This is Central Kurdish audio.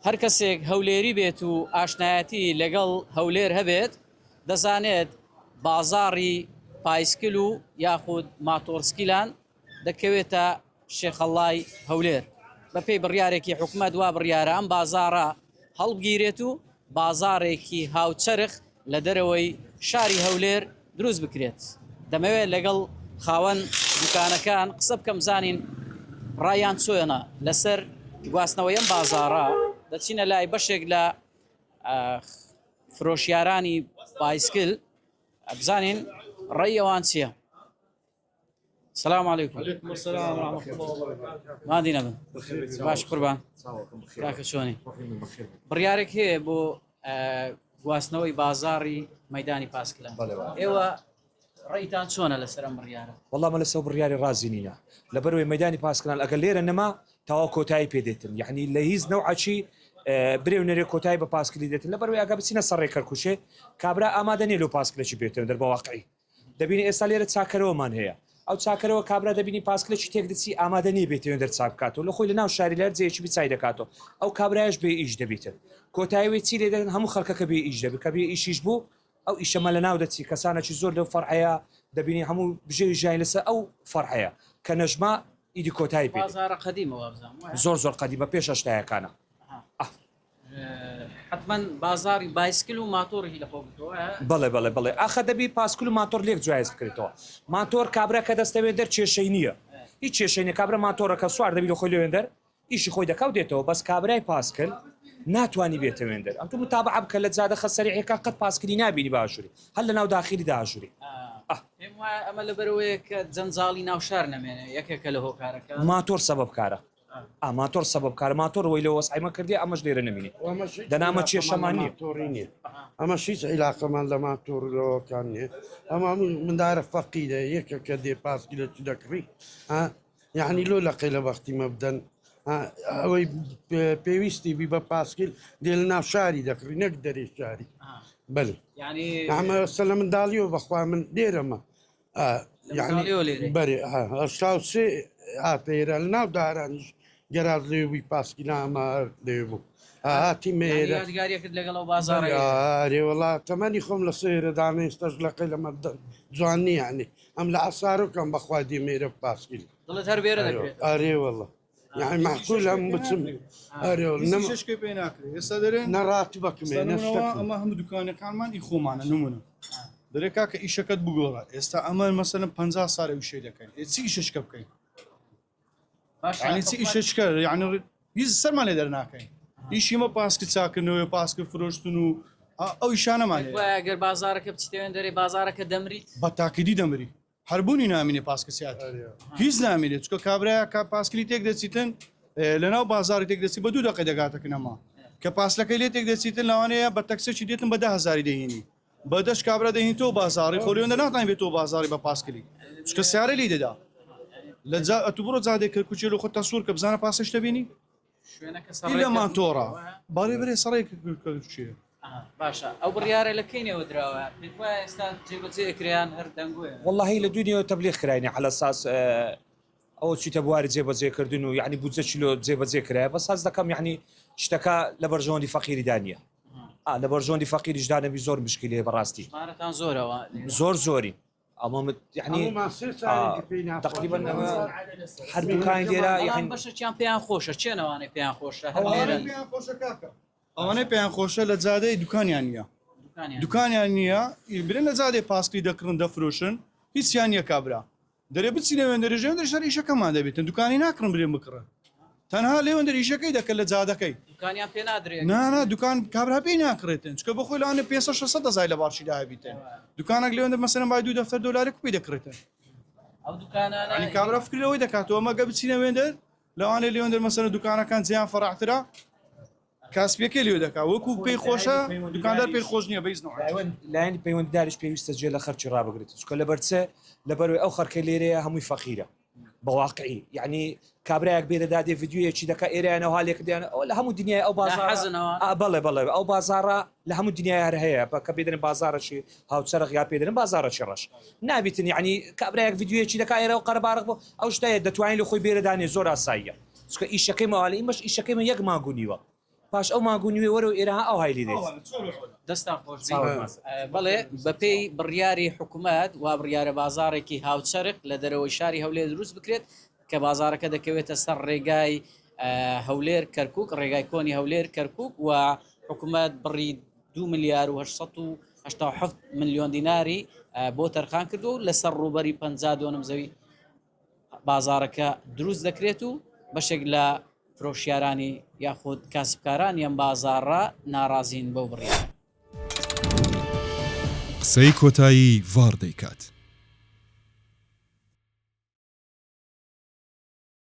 هەر کەسێک هەولێری بێت و ئاشنایەتی لەگەڵ هەولێر هەبێت دەزانێت بازاڕی پایسکل و یاخود ماتۆڕسکیلان دەکەوێتە شێخەڵڵای هەولێر. بەپێی بڕیارێکی حکومەت وا بڕیارە ئەم بازاڕە هەڵبگیرێت و بازاڕێکی هاوچەرخ لە دەرەوەی شاری هەولێر دروست بکرێت. دەمەوێت لەگەڵ خاوەن دوکانەکان قسە بکەم بزانین ڕایان چۆنە لەسەر گواستنەوەی ئەم بازاڕە. دەچینە لای بەشێک لە فرۆشیارانی بایسکل بزانین ڕای ئەوان چییە. سلام علیکم علیکم السلام ورحمة الله وبرکاته مادی نەبن باش قوربان کاکە چۆنی بڕیارێک هەیە بۆ گواستنەوەی بازاڕی مەدانی پاسکلان ئێوە ڕێتان چۆنە لەسەر ئەم بڕیارە وەڵا مە لەسەر بڕیاری ڕازی نینە لەبەرەوەی مەدانی پاسکلان ئەگەر لێرە نەما تەواو کۆتایی پێدێتن یعنی لە هیچ نەوعەکی برێ و نەرێ کۆتایی بە پاسکلی دێتن لەبەرەوەی ئەگە بچینە سەر ڕێکەرکوشێ کابرا ئامادە نیە لۆ پاسکلێکی بێتەوە دەر بە واقعی دەبینی ئێستا لێرە چاکەرەوەمان هەیە ئەو چاکەرەوە کابرا دەبینی پاسکلێکی تێک دەچی ئامادە نیە بێتەوێن دەر چاک بکاتەوە لە خۆی لە ناو شاری لە هەر جێیەکی بی چای دەکاتەوە ئەو کابرایش بێ ئیش دەبیتن کۆتایی وێ چی لێ دەدەن هەموو خەڵکەکە بێ ئیش دەبی کە بێ ئیشیش بوو ئەو ئیشەمە لە ناو دەچی کەسانێکی زۆر لەو فەرعەیە دەبینی هەموو بژێوی ژیانی لەسەر ئەو فەرعەیە کە نەژما ئیدی کۆتایی پێ دێت. بازاڕە قەدیمە وابزانم وایە؟ زۆر زۆر قەدیمە پێش هەشتایەکانە. ئەها. حەتمەن بازاڕی بایسکل و ماتۆڕی لەخۆ گرتووە وایە؟ بەڵێ بەڵێ بەڵێ ئاخە دەبی پاسکل و ماتۆڕ لێک جوایز بکرێتەوە ماتۆر کابرا کە دەستەوێ دەر کێشەی نییە هیچ کێشەی نیە کابرا ماتۆڕەکە سوار دەبی لە خۆی لەوێن دەر ئیشی خۆی دەکا و دێتەوە بەس کابرای پاسکل ناتوانی بێتە وێندەر ئەم تو متابعە بکە لە جادە خە سەریعەکان قەت پاسکلی نابینی باشووری هەر لە ناو داخلی داژوری ئه. پێم وایە ئەمە لەبەرئەوەیە کە جەنجاڵی ناو شار نەمێنێ یەکێکە لە هۆکارەکان. ماتۆر سەبەب کارە ئا ماتۆر سەبەب کارە ماتۆر وەی لە وەسعی مە کردیە ئەمەش لێرە نەمینێ دەنا ئەمە کێشەمان نیە. ماتۆڕی نیە ئەمەش هیچ عیلاقەمان لە ماتۆڕ لەوەکان نیە ئەمە هەموو مندارە فەقیرە یەکە کە دێ پاسکیلەکی دەکڕی ها یعنی لۆ لەقەی لە بەختی مە بدەن ئەوەی پێویستی بی بە پاسکیل دێ لە ناو شاری دەکڕی نەک دەرێ شاری بەێ ئەمە سە لە منداڵیەوە بەخوا من لێرەمە یعنی بەرێ 83 هاتێرە لە ناو دارانیش گەراج لێ بووی پاسکیل ئەمە لێ بوو هاتی مێرە یادگاریەکرد لەگەڵ ئەو بازاڕە ئەرێ وەڵا تەمەنی خۆم لە سێرەدانە ئێستاش لەقەی لە مەردەن جوان نییە یعنی ئەم لە عەسارۆکەم بەخوا دێمێرە پاسکیل دڵت هەر بێرە دەکرێت ئەرێ وەڵا یعنی معقول ئەم بچم ئەرێ وەڵا نەم ششکەی پێ ناکرێت ئێستا دەرێن نە ڕاتبەکمێ نە ئێستا شتەکم ئەمە هەموو دوکانەکانمان ئی خۆمانە نمونە دەرێ کاکە ئیشەکەت بگۆڕە ئێستا ئەمە مەسەلەن 50 سالە ئیشەی دەکەین ئێ چی ئیشەشکە بکەین باشە یعنی چی ئیشەشکە یعنی هیچ سەرمان لێ دەرناکەین ئیشی مە پاسکە چاکردنەوەی پاسکە فرۆشتن و ئەو ئیشانەمان هەیە. وایە گەر بازارەکە بچیتە وێن دەرێ بازارەکە دەمریت بە تاکیدی دەمری هەر بوونی نامینێ پاسکە سیاتی هیچ نامینێ چکە کابراە کە پاسکلی تێک دەچیتن لەناو بازاری تێک دەچی بە دوو دقی دەگاتە کنەما کە پاسلەکەی لێ تێک دەچیتن لەوانەیە بە تەکسێکی دێتن بە 10000 دەهینی بە دەش کابرا دەهین تۆ بازاری خۆ لێوەندە ناتوانین بێت تۆ بازاری بە پاسکلی چکە سیارە لی دەدا لە جا ئەتو بڕۆ جادێ کەرکوچێ لۆ خۆت تەسوور کە بزانە پاسێش دەبینی شوێنەکە لە سەڕێکە ماتۆڕە بەڵێ بەرێ سەڕێ کەرکوچێ باشە ئەو بڕیارە لە کەینەوە دراوە پێت وایە ئێستا جێبەجێ ئەکرێیان هەر دەنگۆیە واللهی لە دنیا تەبلیغ کراینە على اساس ئەوە چیتە بواری جێبەجێکردن و یعنی بودجە چلۆ جێبەجێ کرایە بەس هەست دەکەم یعنی شتەکە لە بەرژەوەندی فەقیریدا نییە ئا لە بەرژەوەندی فەقیریشدا نەبی زۆر مشکلەیە بەڕاستی ژمارەتان زۆرەوە زۆر زۆری ئەمە یعنی هەموومان سێ چارێکی پێی ناخۆشە. تقریبا ئەمە هەر دوکانی لێرە بەڵام یعنی بەشێکیان پێیان خۆشە چێنەوانەی پێیان خۆشە هەر ئەوانەی لێرەن پێیان خۆشە کاکە ئەوانەی پێیان خۆشە لە جادەی دوکانیان نییە دوکانیان دوکانیان نییە برێن لە جادەی پاسکلی دەکڕن دەفرۆشن هیچیان نییە کابرا دەرێ بچینە وێندەرێ ژێندەر شەر ئیشەکەمان دەبێتن دوکانی ناکڕن برێن بکڕن تەنها لێوەندەر ئیشەکەی دەکەن لە جادەکەی دوکانیان پێ نادرێ نا نا دوکان کابرا پێی ناکڕێتن چکە بەخۆی لەوانەیە 500 600 هەزاری لە بارشیدا هەبیتن دوکانێک لێوەندە مەسەلەن بای دوو دەفتەر دۆلارێک پێی دەکڕێتن ئەو دوکانانە یعنی کابرا فکر لەوەی دەکاتەوە مەگە بچینە وێندەر لەوانەیە لێوەندەر مەسەلەن دوکانەکان جیان فەراحترە کاسپیەکەی لێ دەکا وەکو پێی خۆشە دوکاندار پێی خۆش نییە بە هیچ نەوعێک. لایەنی پەیوەندیداریش پێویستە جێ لە خەرکی ڕابگرێت چونکە لەبەر چ لەبەروی ئەو خەرکەی لێرەیە هەمووی فەقیرە بە واقعی یعنی کابرایەک بێرە دادێ ڤیدیۆیەکی دەکا ئێرەیان ئەوها لێکردیان ئەو لە هەموو دنیای ئەو بازاڕە ناحەزنەوە ئا بەڵێ بەڵێ ئەو بازاڕە لە هەموو دنیای هەر هەیە بە کە پێدەن بازاڕێکی هاوچەرخ یا پێدەن بازاڕێکی ڕەش نابیتن یعنی کابرایەک ڤیدیۆیەکی دەکا ئێرە و قەرەباڵغ بۆ ئەو شتەیە دەتوانین لە خۆی بێرە دانێ زۆر ئاساییە چونکە ئیشەکەی مەوالی ئیمەش ئیشەکەی من یەک مانگ و نیوە. پاش ئەو مانگ و نیوێ وەرەو ئێرە ها ئەوهای لێ دێت. دەستتان خۆش بی. بەڵێ بەپێی بڕیاری حکومەت وا بڕیارە بازاڕێکی هاوچەرخ لە دەرەوەی شاری هەولێر دروست بکرێت کە بازاڕەکە دەکەوێتە سەر ڕێگای هەولێر کەرکک ڕێگای کۆنی هەولێر کەرکک و حکومەت بڕی 2 ملیار و 887 ملیۆن دیناری بۆ تەرخان کردو و لەسەر ڕووبەری 50 دۆنم زەوی بازاڕەکە دروست دەکرێت و بەشێک لە فرۆشیارانی یاخود کاسبکارانی ئەم بازاڕە ناڕازین بەو بڕیارە. قسەی کۆتایی ڤاڕ دەیکات.